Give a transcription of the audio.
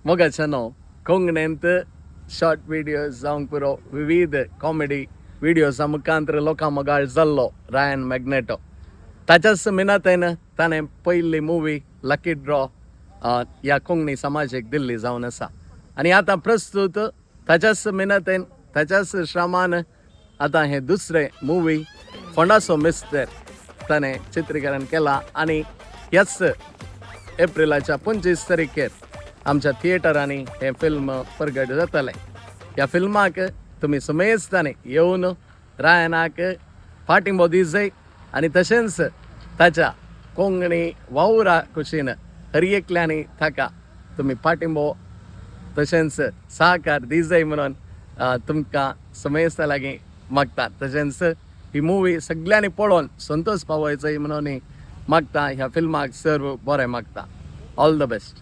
मोगाच्यानो, कोंकणींत short videos जावंक पुरो, विविध कॉमेडी व्हिडियोजा मुखांतर लोकां मोगाळ जाल्लो रायन मॅग्नेटो. ताच्याच मिनातेन ताणें पयली मुवी लकी ड्रॉ ह्या कोंकणी समाजेक दिल्ली जावन आसा आनी आतां प्रस्तूत ताच्याच मिनतेन, ताच्याच श्रमान आतां हें दुसरें मुवी फोंडाचो मिस्तर ताणें चित्रीकरण केलां आनी ह्याच एप्रिलाच्या 25 तारखेर आमच्या थिएटरांनी हें फिल्म परगट जातलें. ह्या फिल्माक तुमी समेस्तांनी येवन रायनाक पाठिंबो दिजय आनी तशेंच ताच्या कोंकणी वावरा कुशीन हर एकल्यांनी ताका तुमी पाठिंबो तशेंच सहकार दिजय म्हणून तुमकां समेस्ता लागीं मागता. तशेंच ही मुवी सगळ्यांनी पळोवन संतोष पावयचो म्हणून मागता. ह्या फिल्माक सर्व बरें मागता. All the best.